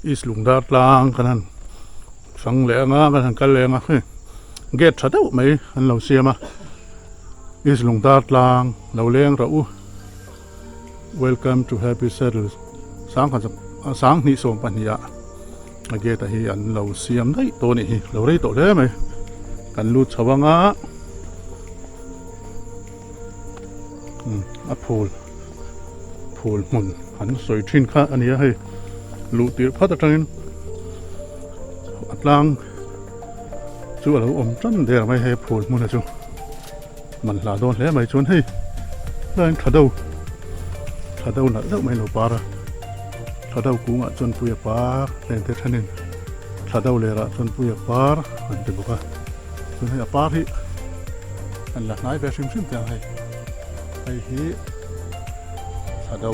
East Lungdar tlang kan han fang leh anga kan han kal leh anga hei gate tha deuh mai an lo siam a East Lungdar tlang lo leng rawh u welcome to happy saddle sangkhat sanghnih sawm pahnih ah a gate ah hi an lo siam daih tawh a nih hi lo rei tawh hle mai kan lut chho anga a phul phul hmun an sawi thin kha a ni a hei luh tirh phat atangin a tlang chu a lo awm tan der mai hei phul hmun a chu man hla dawn hle mai chuan hei tlaiin tha deuh tha deuh nalh deuh mai a lo par a tha deuh kungah chuan pui a par heng te thenin tha deuh lerah chuan pui a par an ti bawk a chuan hei a par hi an la hnai ve hrim hrim teh ang hei hei hi thla do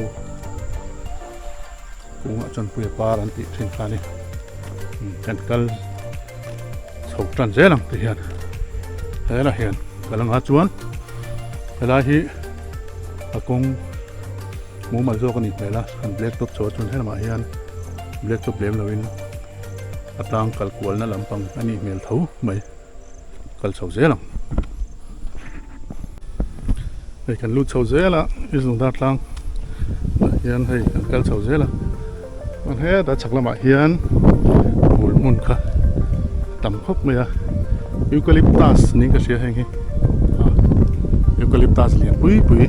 kungah chuan pui a par an tih thin kha a ni kan kal chho tan zel ang ti hian helah hian kal anga chuan helai hi a kawng mumal zawk a nih hmel a an black top chho a chuan helamah hian black top lem loin a tlang kal kualna lampang a nih hmel tho mai kal chho zel ang hei kan lut chho zel a i zungdar tlang ah hian hei kan kal chho zel a chuan hetah chhak lamah hian hmul hmun kha tam khawp mai a eucalyptus niin ka hria heng hi eucalyptus lian pui pui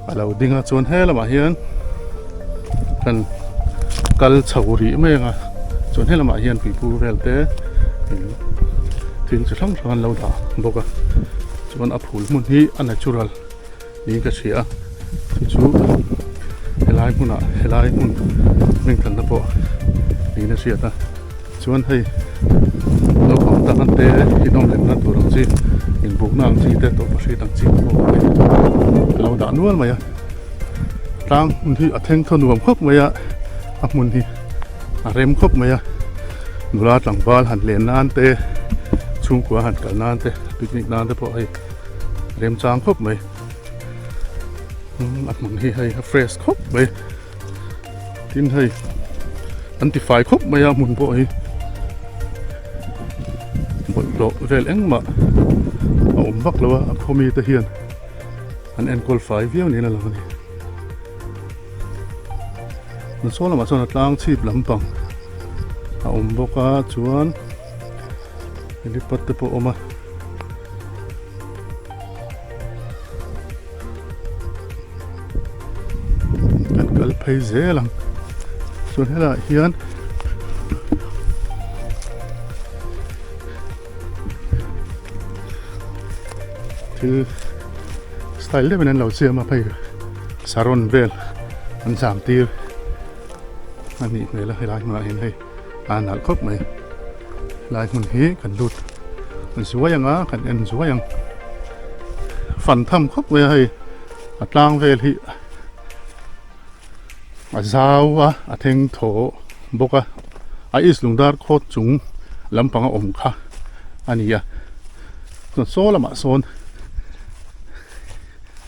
a lo ding a chuan he lamah hian kan kal chho rih mai ang a chuan he lamah hian tuipur vel te thil chi hrang hrang an lo dah bawk a chuan a phul hmun hi a natural niin ka hria a chu chu helai hmunah helai hmun hmingthanna pawh niin a hriat a. Chuan hei naupang tak an te inawm lemna tur ang chi inbukna ang chi te tawlhpahrit ang chi te pawh hei a lo dah nual mai a tlang hmun hi a thleng thaw nuam khawp mai a a hmun hi a rem khawp mai a nula tlangval han len nan te chhungkua han kal nan te picnic nan te pawh hei remchang khawp mai a hmun hi hei a fresh khawp mai. Tin hei an ti fai khawp mai a hmun pawh hi bawlhhlawh vel engmah a awm vak lo a a khaw mite hian an enkawl fai viau niin a lang a ni. Saw lamah chuan a tlang chhip lampang a awm bawk a chuan helipad te pawh a awm a. Kan kal phei zel ang chuan helaiah hian thil style deuhin an lo siam a phei saron vel an zam tir a nih hmel a helai hmunah hian hei a nalh khawp mai helai hmun hi kan lut zuai ang a kan en zuai ang fan tham khawp mai a hei a tlang vel hi a zau a a thleng thaw bawk a a east lungdar khaw chung lampang a awm kha a ni a chuan saw lamah sawn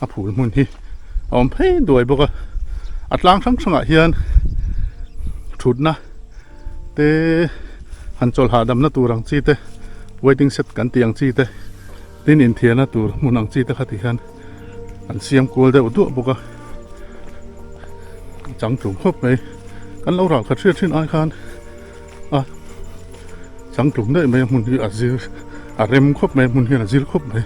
a phul hmun hi a awm phei duai bawk a a tlang hrang hrangah hian thutna te han chawlh hahdamna tur ang chi te waiting shed kan tih ang chi te tin inthiarna tur hmun ang chi te kha ti hian an siam kual deuh duah bawk a changtlung khawp mai kan lo ral khat hriat thin ai khan a changtlung daih mai a hmun hi a zir a rem khawp mai a hmun hian a zir khawp mai.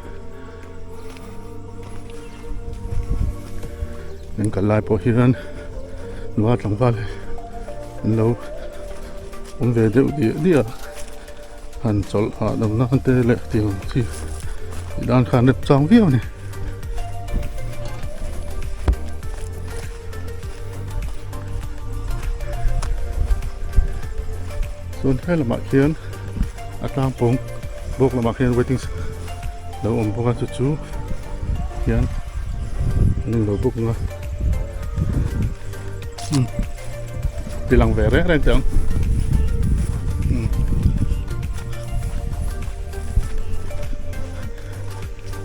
An kal lai pawh hian nula tlangval an lo awm ve deuh diah diah a han chawlh hahdam nan te leh tiang ang chi tih dan khan rep chang viau a ni. Chuan he lamah khian a tlangpawng bawk lamah khian waiting lo awm bawk a chu chu hian an in lo bawk ang a umm ti lang ve reng reng teh ang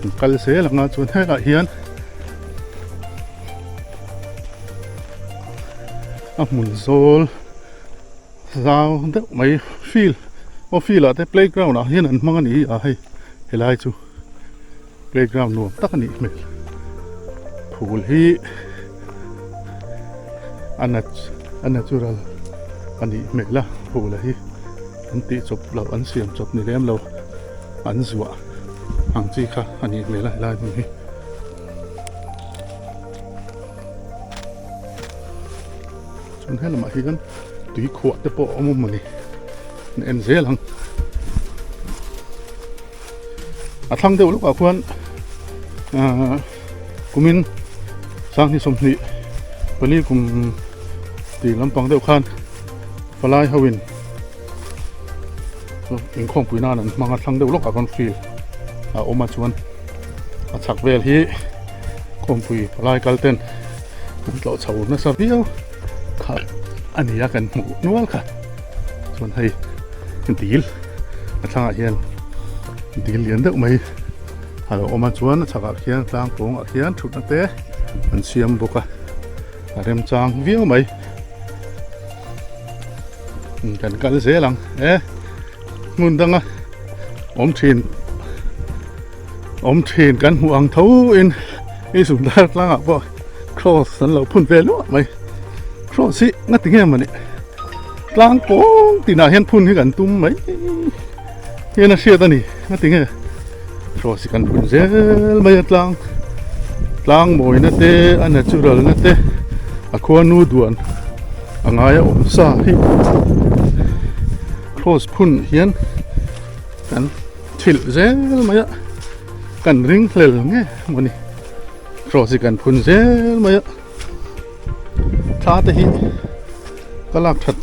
umm kal zel ang a chuan helaiah hian a hmun zawl. Zau deuh mai field aw field ah te playground ah hian an hmang a ni a hei helai chu playground nuam tak a nih hmel phul hi a nat a natural a nih hmel a phul a hi an tih chawp loh an siam chawp ni lem lo an zuah ang chi kha a nih hmel a helai hmun hi. Chuan he lamah hian tui khuah te pawh a awm a ni an en zel ang a thlang deuh lawkah khuan ahh kumin sanghnih sawmhnih pali kum tih lampang deuh khan palai ho in inkhawmpui nan an hmang a thlang deuh lawkah khuan field a awm a chuan a chhak vel hi khawmpui palai kal ten an tlawh chho nasa viau kha a ni a kan hmuh nual kha chuan hei dil a thlangah hian dil lian deuh mai a lo awm a chuan a chhakah khian tlang pawngah khian thutna te an siam bawk a a remchang viau mai kan kal zel ang e hmun danga awm thin awm thin kan hmuh ang tho in i sumdar tlangah pawh cross an lo phun ve luah mai cross hi nga ti nge mawni tlang pawng tinah hian phun hi kan tum mai hian a hriat a ni nga ti nge cross hi kan phun zel mai a tlang tlang mawina te a natural na te a khuanu duan a ngai a awm sa hi cross phun hian kan thilh zel mai a kan ring hlel nge mawni cross hi kan phun zel mai a thla te hi ka lak that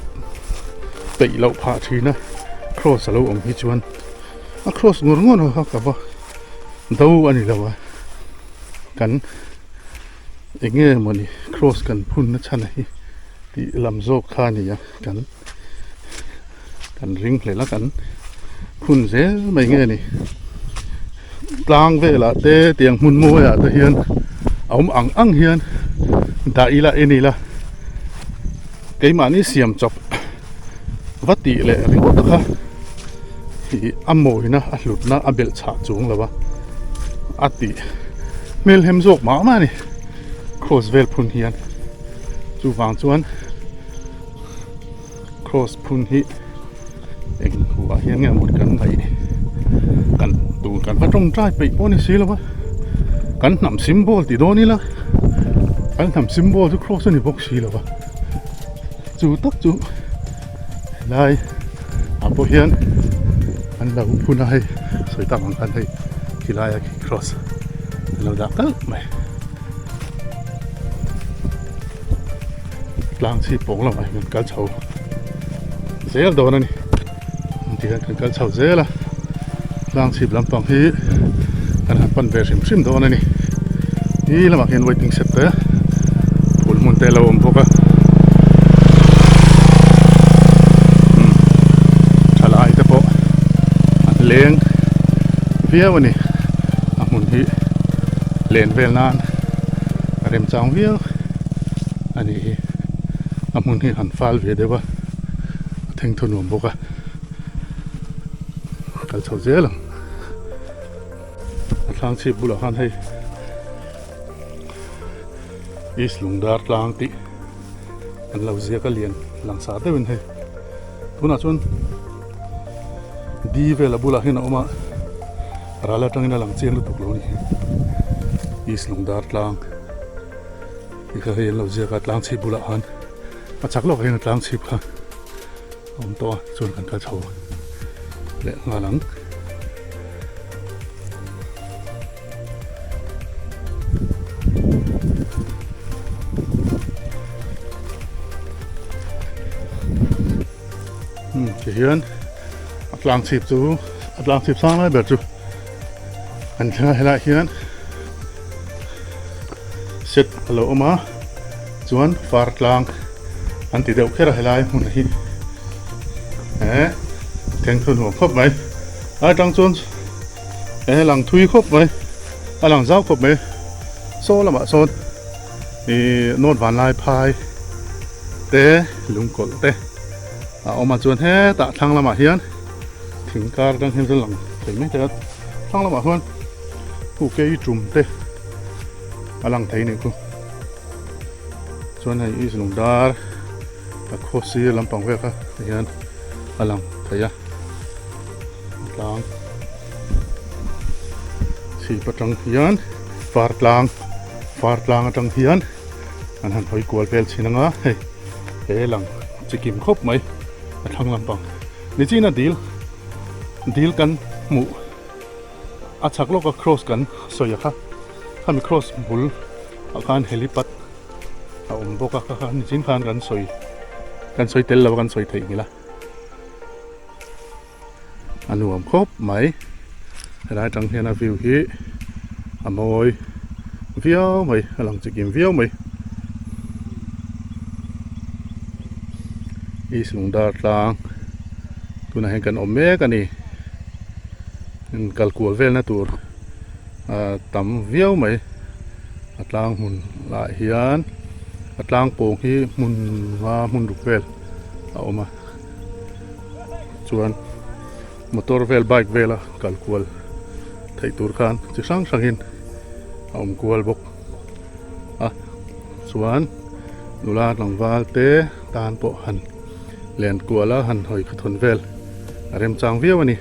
peih loh phah thin a cross alo awm hi chuan a cross ngawr ngawr ho kha ka va do a ni lo a kan eng nge mawni cross kan phun na chhan hi tih lam zawk kha a ni a kan. Kan ring hlel a kan phun zel mai nge ni tlang velah te tiang hmun mawiah te hian a awm ang ang hian dah ila en ila keimahni siam chawp va tih leh ringawt kha ih a mawina a hlutna a belh chhah chuang lo a a tih hmelhem zawk mah mah a ni cross vel phun hian chuvang chuan. Cross phun hi eng huah hian nge maw kan ngaih kan tur kan va tawngtai peih pawh a ni si lo va kan hnam symbol ti dawn ila kan hnam symbol chu cross a ni bawk si lo va chu tak chu helai ah pawh hian an lo phun a hei sawi tak ang khan hei khilai a khi cross an lo dah kalh mai. Tlang chhip pawng lamah hian kan kal chho zel dawn a ni ti hian kan kal chho zel a tlang chhip lampang hi kan han pan ve hrim hrim dawn a ni he lamah hian waiting shed te phul hmun te a lo awm bawk a umm thalai te pawh an leng viau a ni a hmun hi len vel nan a remchang viau. A nih hi a hmun hi han fal ve deuh a a thengthaw nuam bawk a kal chho zel ang a thlang chhip bulah khan hei east lungdar tlang tih an lo ziak a lian langsar deuhin hei tunah chuan di vel a bulah hian a awm a ral atangin a lang chiang lutuk lo a ni east lungdar tlang. Tikha hei an lo ziak a tlang chhip bulah khan a chak lawkah hian a tlang chhip kha a awm tawh a chuan kan kal chho leh nghal ang. Hmm tihian a tlang chhip chu a tlang chhip sang lai ber chu an thleng a helaiah hian set a lo awm a chuan far tlang an ti deuh kher a helai hmun hi eh thengthaw nuam khawp mai a atang chuan eh lang thui khawp mai a lang zau khawp mai saw lamah sawn ih note vanlai phai te lungkawlh te. A awm a chuan hetah thlang lamah hian thing kar atang hian chuan lang thei mai thei a thlang lamah chuan hu kei tum te a lang thei anih chu chuan hei east lung dar a khaw sir lampang vel kha ti hian a lang thei a tlang chhip atang hian far tlang far tlang atang hian an han hawi kual vel thin anga hei he lang chi kim khawp mai a thlang lampang nichina dil dil kan hmuh a chhak lawka cross kan sawi a kha khami cross bul ah khan helipad a awm bawk a kha kha nichin khan kan sawi kan sawi tel lo a kan sawi theih nghilh a a nuam khawp mai helai atang hian a view hi a mawi viau mai a lang chikim viau mai east lungdar tlang tunah hian kan awm mek a ni kal kual velna tur ah tam viau mai a tlang hmun lah hian a tlang pawng hi hmun nga hmun ruk vel a awm a. Chuan motor vel bike vela kal kual theih tur khan chi hrang hrangin a awm kual bawk a chuan nula tlangval te tan pawh han len kual a han hawi khaw thawn vel a remchang viau a ni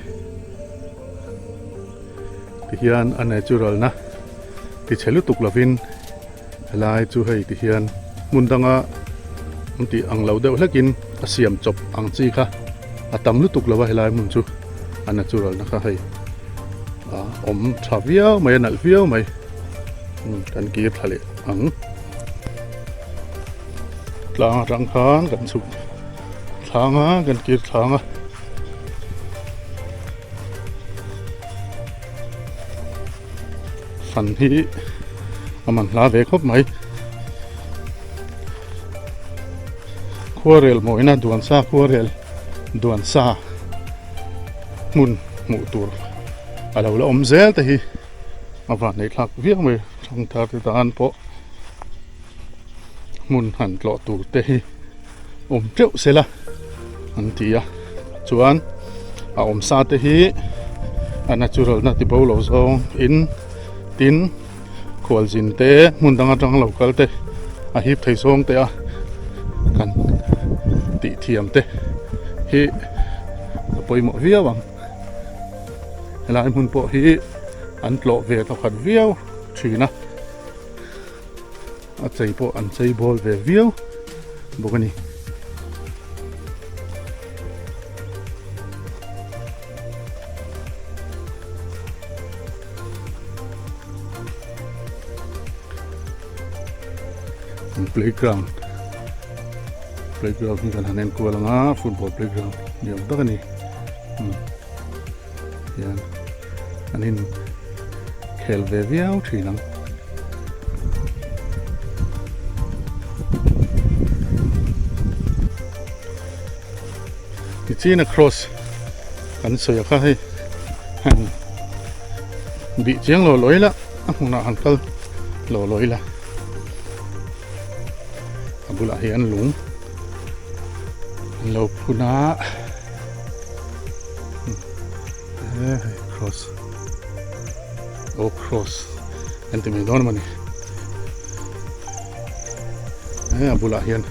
tihian a natural na tichhe lutuk lovin Helai chu hei ti hian hmun danga an tih ang lo deuh hlekin a siam chawp ang chi kha a tam lutuk lo a helai hmun chu a natural na kha hei a awm tha viau mai a nalh viau mai kan kir thla leh ang tlang atang khan kan chhuk thlang a kan kir thlang a. Fan hi a man hla ve khawp mai khuarel mawina duan sa khuarel duan sa hmun hmuh tur a lo la awm zel te hi a van neih thlak viau mai thangthar te tan pawh hmun han tlawh tur te hi awm teuh sela an ti a chuan a awm sa te hi a natural na ti bo lo zawng in tin khualzin te hmun dang atang lo kal te a hip thei zawng te a kan tih thiam te hi a pawimawh viau ang helai hmun pawh hi an tlawh ve thawkhat viau thin a. A chei pawh an chei bawl ve viau bawk a ni. An playground playground hi kan han en kual ang a football playground ni awm tak a ni hian an in khel ve viau thin ang. Tichina cross kan sawi a kha hei han bih chiang lo lo ila a hmunah han kal lo lo ila a bulah hian lung an lo phun a. He cross oh cross an ti mai dawn a ni he a bulah hian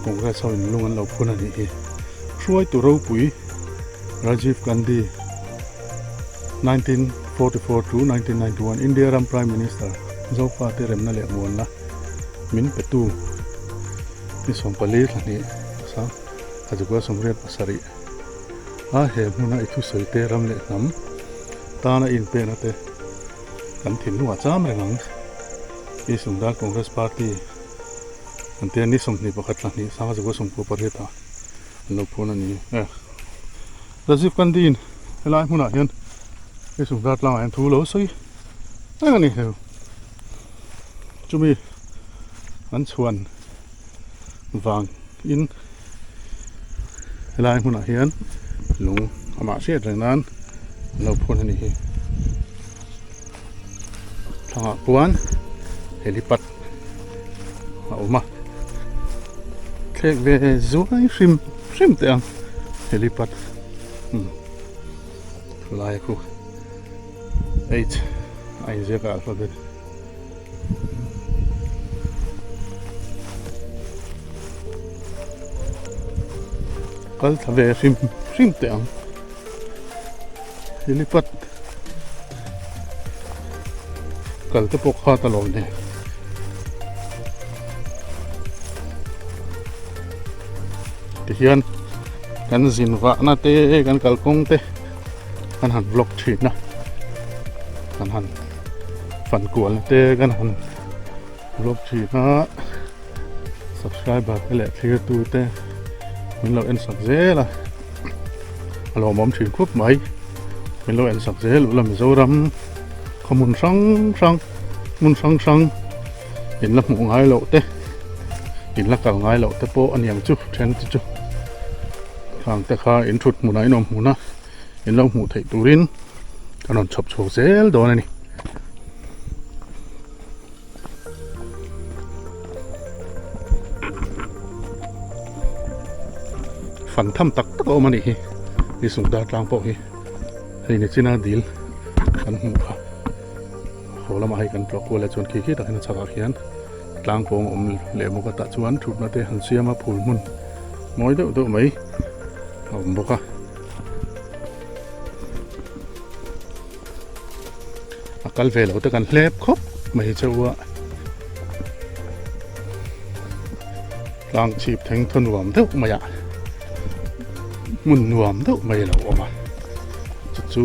congress ho in lung an lo phun a nih hi hruaitu ropui Rajiv Gandhi 1944 to 1991 India ram prime minister Zofa te remna leh muanna min petu ni 14 thla hnih A zukua sawmriat pasarih a he hmuna i thusawi te ram leh hnam tana inpekna te kan thinlungah cham reng ang. East Lungdar Congress Party an tia ni 21 thla hnih sanga zukua 18 ah an lo phun a ni e. Rajiv Gandhi in helai hmunah hian East Lungdar tlangah hian thu lo sawi reng a ni heu. Chumi an chhuan vang in helai hmunah hian lung amah hriat reng nan an lo phun a nih hi thlangah khuan helipad a awm a. thlek ve zuai hrim hrim teh ang helipad umm khulai khu H a inziak a alphabet. Kal thla ve hrim hrim teh ang helipad kal te pawh kha ta lo nen tihian kan zin vahna te kan kalkawng te kan han vlog thin a kan han fan kualna te kan han vlog thin a subscriber te leh thlir tu te min lo en sak zel a a lawmawm thin khup mai min lo en sak zel ula Mizoram khaw hmun hrang hrang hmun hrang hrang in la hmuh ngai loh te in la kal ngai loh te pawh a niang chu then te chu khang te kha in thut hmunah in awm hmun a in lo hmuh theih turin ka rawn chhawp chhuak zel dawn a ni. Fan tham tak tak a awm a nih hi i sungdar tlang pawh hi hei ni china dil kan hmuh kha haw lamah hei kan tlawh kual leh chuan khi khi tak hian a chhakah khian tlang pawng a awm leh bawk a tah chuan thutna te han siam a phul hmun mawi deuh deuh mai a awm bawk a. A kal ve lo te kan hlep khawp mai chauh a tlang chhip theng thaw nuam deuh mai a hmun nuam deuh mai a lo awm a chu chu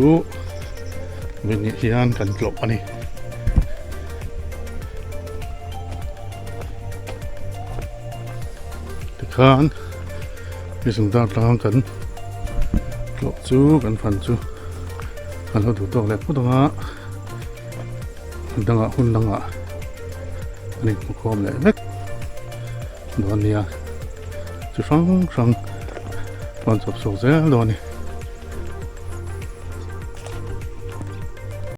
vawihnih hian kan tlawh a ni. Tikhan hei zungdar tlang kan tlawh chu kan fan chu a lo duh tawk leh phawt ang a dangah hun dangah an inhmu khawm leh vek dawn nia chi hrang hrang rawn chawp chhuak zel dawn a ni.